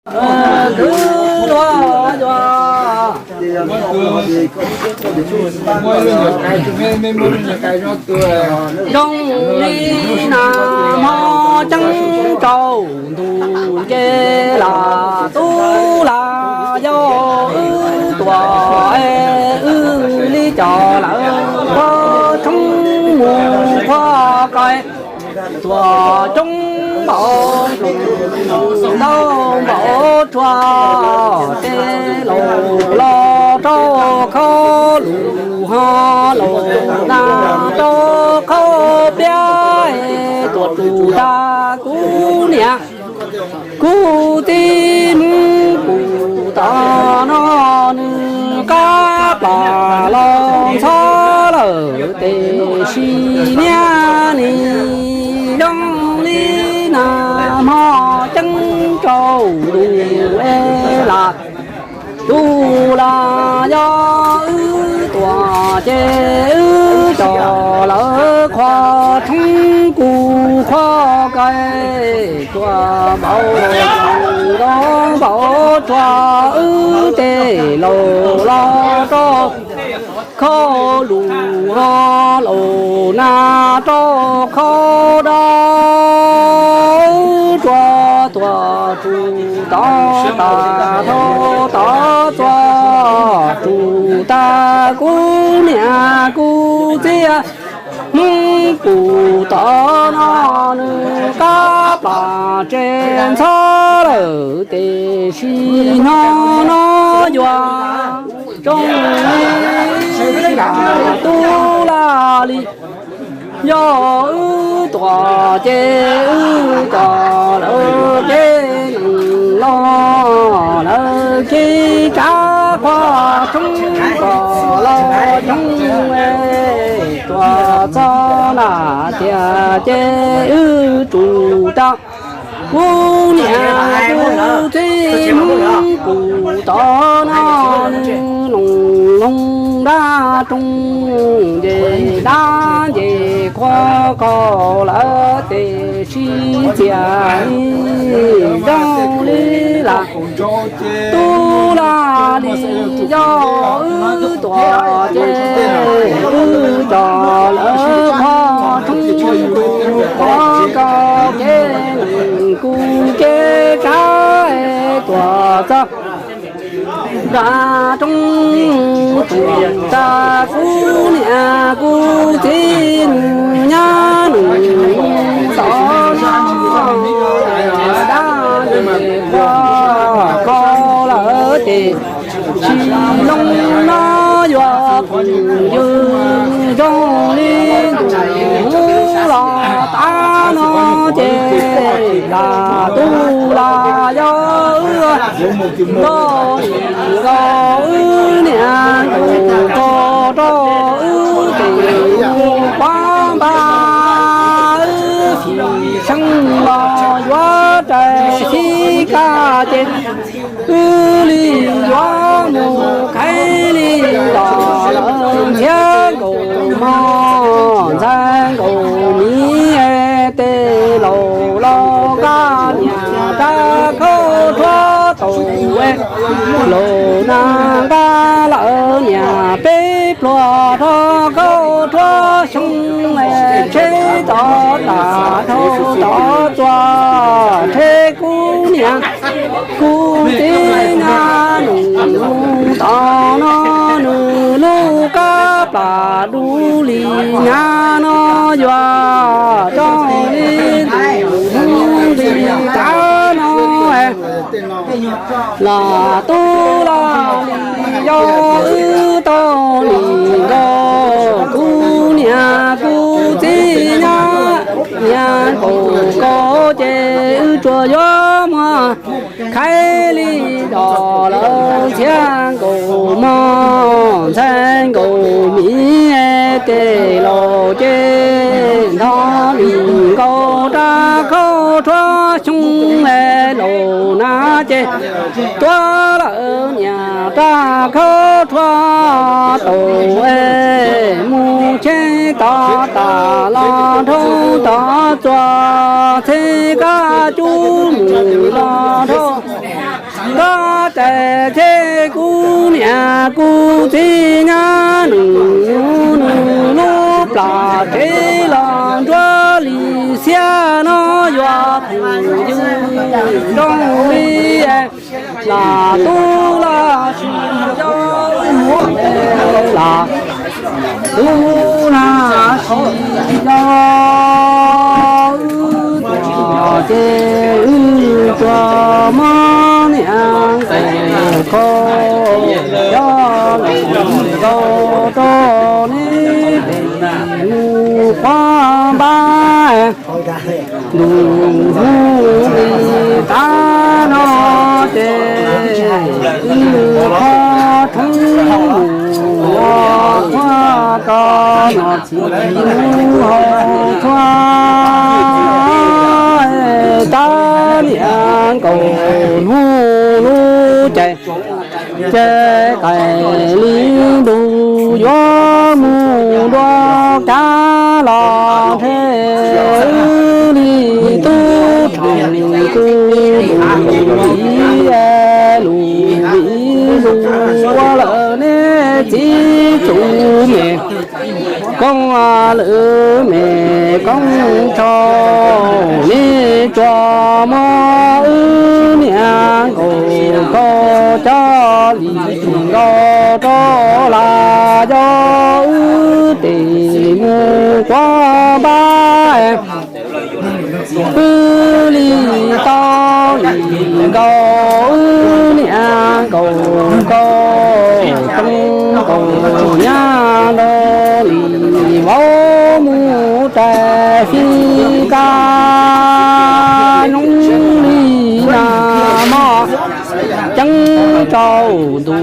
Kwv luag yuav zoo li nag hmo ceeb rau ntuj ces lam tub lam yau wb tuam es wb li cov lawv qhuab tshoob mus qhuab qai. Tuam coob npaum ntau npaum tsua, ces laus los rau khau lus ho laus na rau khau piab, tuam tsum tag kuv niam kuv txiv Hmoob puag tom no nws qab plam los ntxhov lawm, tiam sis niaj hnub zoo li nag hmo ceeb rau ntuj es lam tub lam yau wb tuam ces wb cov lawv qhuab tshoob kuj qhuab qai, tsua npaum ntau npaum tsua, wb tej laus los rau khau lus ho laus na rau khau dawb, tsua tuam tsum tod tas dhau tod txua tsum tag kuv niam kuv txiv Hmoob puag tom no nws qab plam tsev ntxhov lawm, tiam sis hnub no yuav zoo li tub lam li yau wb tuam ces wb cov lawv kev neeg los lawv kev tsav qhuab tshoob kom los coob, tsua txog na tiag ces wb tsum tag kuv niam kuv txiv Hmoob puag tom no nws loos loos dab roog nce dab nce qhuav qaug lawm, tiam sis txias li zoo li lam tub lam li yau wb tuam ces wb cov lawv qhuab tshoob kuj qhuav qaug kev neeg kuj kev tsav es tuam txog nram roob tsum tag kuv niam kuv txiv nws nyab nws mus tom no dab nce qhuav qaug lawm, tiam sis hnub no yuav phooj ywg zoo li ntuj hnub los tav no ces lam tub lam yau wb nkaus li nkaus wb niam nkaus txog rau wb tus mus pab npaj wb tsis seev los yuav rais sib kaj ces wb li yuav mus qhib li los lawm ntxhiab nkaus mog ntxhais nkaus miv es tej laus los nqa niam rab khaub rhuab tau es laus na nqa lawm niam peb pluag rab khaub rhuab xyoo es tsheb tod tas dhau tod txua tsheb kuv niam kuv txiv nyab nws mus tom no nws lub kab plam dub li nyab no yuav zoo li ntuj hnub nti tav no los tub los li yau wb tau li nkaus kuv niam kuv txiv nyab niam nkaus nkaus ces wb tsuas yuav muab qhib li los lawm ntxhiab nkaus mog ntxhais nkaus miv es tej laus ces ntog li nkaus rab khaub rhuab xyoo es laus na ces tuav lawm niam rab khaub rhuab tau es mus tsheb tod tas los dhau tod txua tsheb kab cub mus los dhau Tais ces kuv niam kuv txiv nyob nws, nws lub plam tsev los nruab li xiab no yuav pheej yws zoo li lam tub los sis yog lam tub los sis yog wb tuag ces wb tsuas muab niam nkaus kho coj los nkaus rau neb pem mus qhuav npab. Ntuj hnub li tav no ces wb qhov tshoob mus ua qhuav ko no txhim mus hau qhuav, tab niam nkaus hnub lub caij ces qaim li ntuj yuav mus dua kav los ntshe wb li tub rhees kuv lus vim lus vim lus ua lawm neb txiv txuj me koob lwm me koob tshau, neb tsuas muab wb niam nkaus kho coj li nkaus rau los yog wb tes mus quav npab. Wb li tau li nkaus wb niam nkaus koj, tub nkaus nyab nrog li vauv mus rais fij kab nyob li na mog. Ceeb rau ntu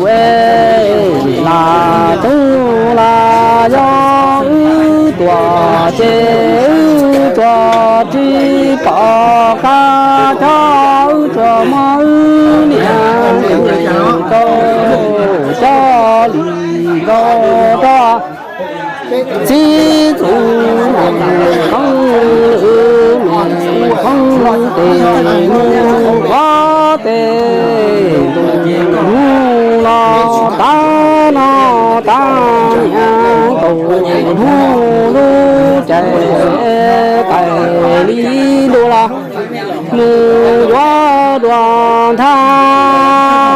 es lam tub los yog wb tuag ces wb tsuas tsis pom qab, coj wb tsuas muab wb niam nkaus koj, coj li nkaus rau txiv txuj me koob lwm me koob tes mus quav tes ntuj hnub los tav no, tab niam nkaus hnub lub caij qaim li ntuj los mus yuav dua nthab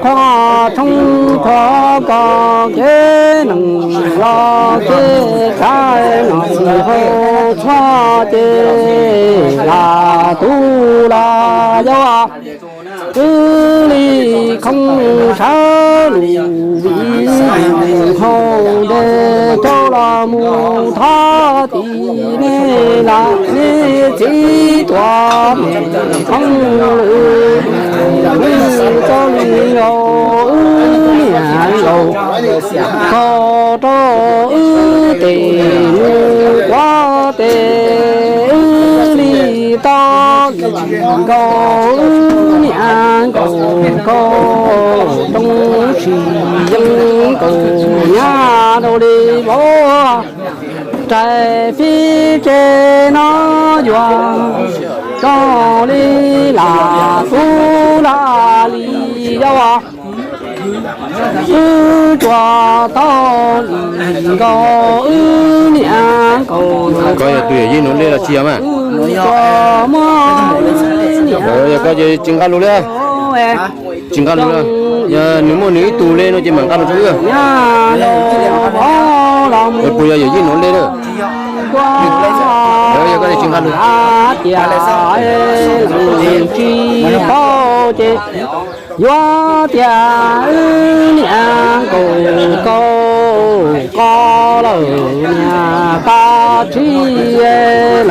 qhuav tshoob qhuav kos kev neeg los kev tsav no txhim hau txhua ces lam tub los yog wb li khoob sawv lus vim lus hau ntes cau los mus thov tim nej los nej txiv tuam me koob lwm, wb txoj li nkaus wb niam nkaus koj rau wb tes mus quav tes wb li tau li nkaus wb niam nkaus koj, tub sis yeej nkaus nyab rau li vauv rais fij tsev no yuav zoo li lam tub los li yog wb tsuas tau li nkaus wb niam nkaus koj. Yog tus yawm yij nuv dlej los tsis yog mas? Tsuas muab wb niam, yog koj ces tsis nqa lus li. Tsis nqa lus li. Yog nws muaj nws ib tug dlej no ces mam nqa lus rau wb. Puas yog yawm yij nuv dlej lawm? Yog koj ces tsis nqa lus. Tias tsis paub ces yuav tias wb niam nkaus koj, koj lawm niam pab tsis lees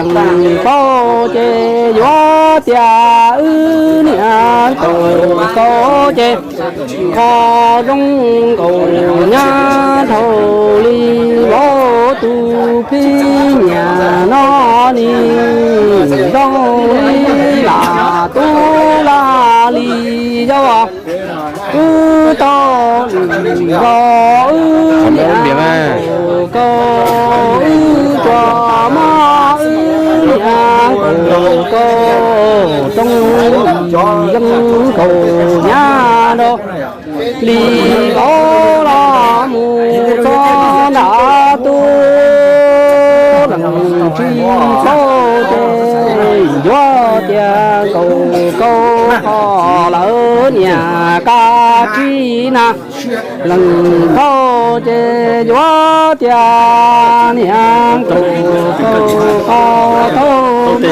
paub ces yuav tias wb niam nkaus koj ces koj zoo nkaus nyab dhau li vauv tus phij nyiam no ni, zoo li lam tub los li yog wb tau li nkaus wb niam nkaus koj, wb tsuas muab wb niam nkaus koj, tub yeej nkaus Li nkaus los mus txog nram tub leej tsis txaus ces yuav tias nkaus nkaus qhov lawv niam kav tsij na. Leej thaub ces yuav tias niam nkaus nkaus qhov thaub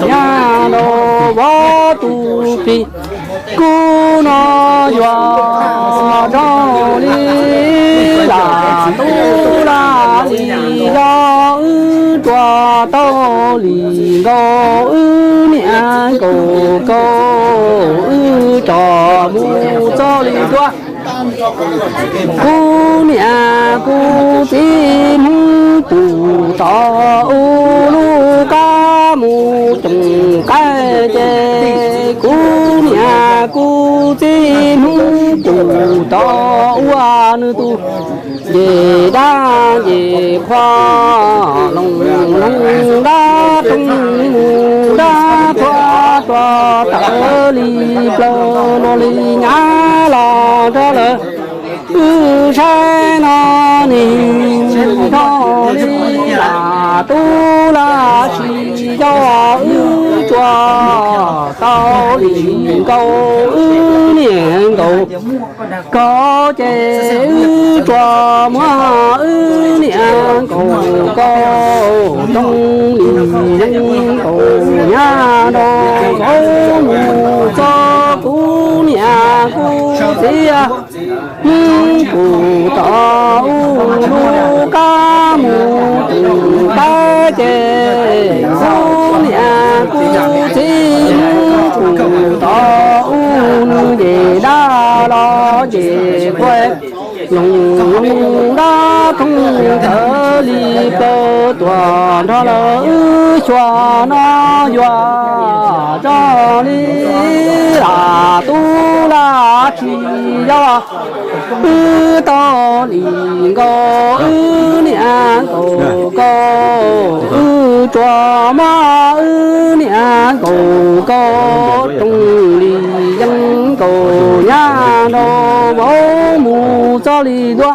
nyab rau vauv tus plig. Kuv no yuav zoo li lam tub lam li yog wb rua tau li nkaus wb niam nkaus nkaus wb tso mus txog li dua. Kuv niam kuv txiv Hmoob pum tom u lub kab mus coom qaib ces kuv niam kuv txiv Hmoob pum tom ua nws tus nce dab nce qhua, loos loos dab roog mus dab thuab rua tawm li plaws luag li nyab los rau lawv. Wb saib no nig nkaus li lam tub lam sis yog wb rua tau li nkaus wb niam nkaus nkaus ces wb rua muab wb niam nkaus nkaus rooj li yeeb nkaus nyab rau vauv mus txog kuv niam kuv txiv Hmoob pum tom u lub kab mus coom qaib ces kuv niam kuv txiv Hmoob pum tom u nws nce dab los nce qhua, loos loos dab roog tawm li plaws tuaj nrog lawv. Wb xyuas no yuav zoo li lam tub lam sis yog wb tau li nkaus wb niam nkaus nkaus wb rua muab wb niam nkaus nkaus rooj li yeeb nkaus nyab rau vauv mus txog li dua.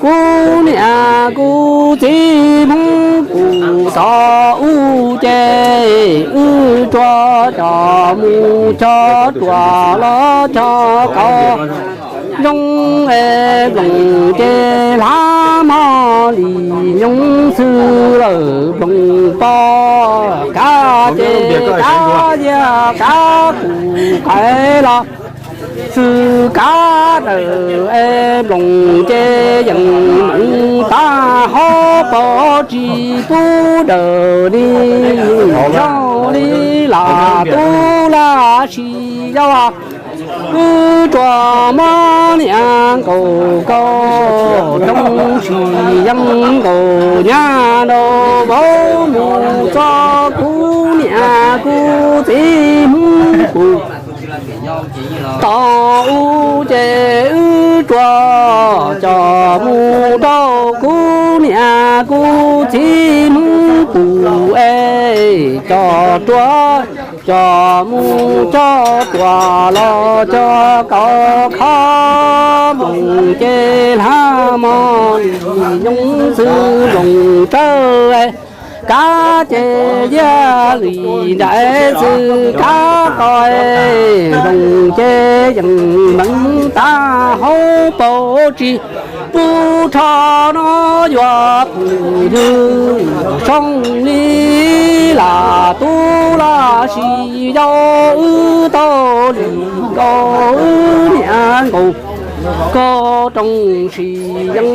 Kuv niam kuv txiv Hmoob pum tom u ces wb rua cov mus cog ruam los cog kauv zoo es nploos ces hlab mog li nyoog xwb lawm nploos pog kav ces kav yias kav kuv qais los xwb kav daws es nploos ces yeej meem tag hauv paus tsis pub daws li zoo li lam tub lam sis yog wb rua muab niam nkaus nkaus rooj sis yeeb nkaus nyab rau vauv mus txog kuv niam kuv txiv Hmoob pum tom u ces wb rua cov mus rau kuv niam kuv txiv Hmoob pum es cov rua cov mus cog ruam los cog kauv khob nploos ces hlab mog li nyoog xwb nploos tsawb kav ces yias li nraim xwb kav qos nploos ces yeej meem tag hauv paus tsis pub rho no yuav pum ntws zoo li lam tub lam sis yog wb tau li nkaus wb niam nkaus nkaus rooj sis yeeb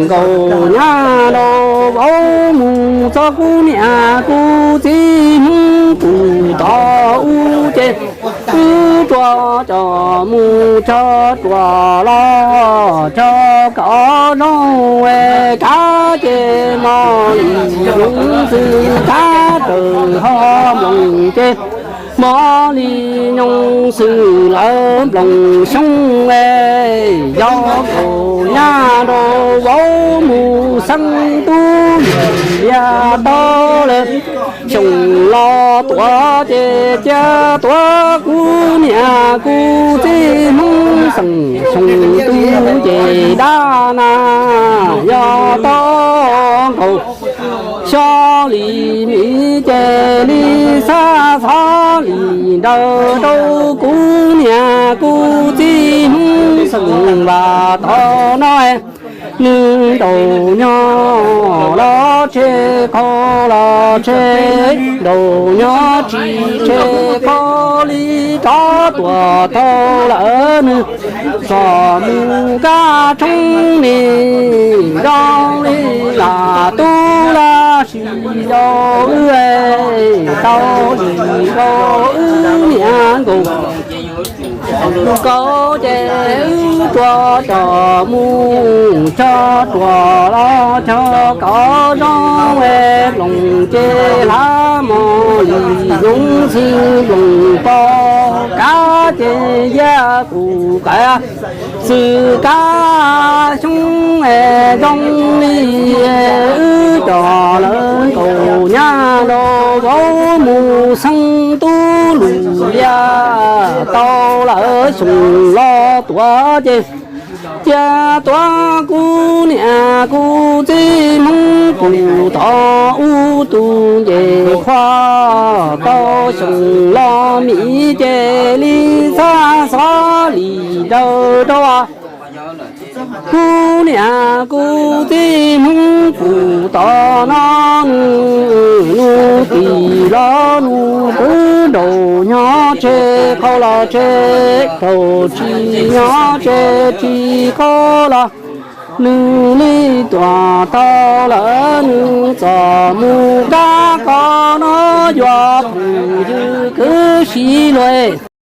nkaus nyab rau vauv mus txog kuv niam kuv txiv Hmoob pum tom u ces wb rua cov mus cog ruam los cog kauv zoo es kav ces mog li nyoog xwb kav raws ho nploos ces Mob li nyob xwb lawv nploos xyoob es, yog nkaus nyab rau vauv mus xeeb tub liaj tau lawm. Xyoo los tuaj ces cia tuaj kuv niam kuv txiv Hmoob xeem xyoo tub ces dab na yog tau nkaus xyov li mi ces li xav xov li nraws rau kuv niam kuv txiv Hmoob xeem vam tod no. Nws nraum nyob los tshe, kho los tshe, nraum nyob tsis tshe, kho li rov tuaj tau lawm nws txom mus kab tshoob ni zoo li lam tub laj sis zoo wb tau li zoo wb niam nkaus. Kaus ces wb rua cov mus cog ruas los cog kaus zoo es nploos ces hlav mos li nyob xwb nploos pos kab ces yaj kuv qaiv xwb kab xyoob es zoo li wb cov lawv nkaus nyab rau vauv mus xeeb tub lus liaj tau lawm xyoo los tuaj ces cia tuaj kuv niam kuv txiv Hmoob kuv tod ub tug nce qhua tau xyoo los mi ces li xav xov li nraws rau kuv niam kuv txiv Hmoob kuv tod no. Nws nus tim los nus twb nraum nyob tshe, qhov los tshe, nraum tsis nyob tshe tsis qhov los. Nws li tuaj tau lawm nws txom mus kab qhov no yuav phooj ywg kwv tij luag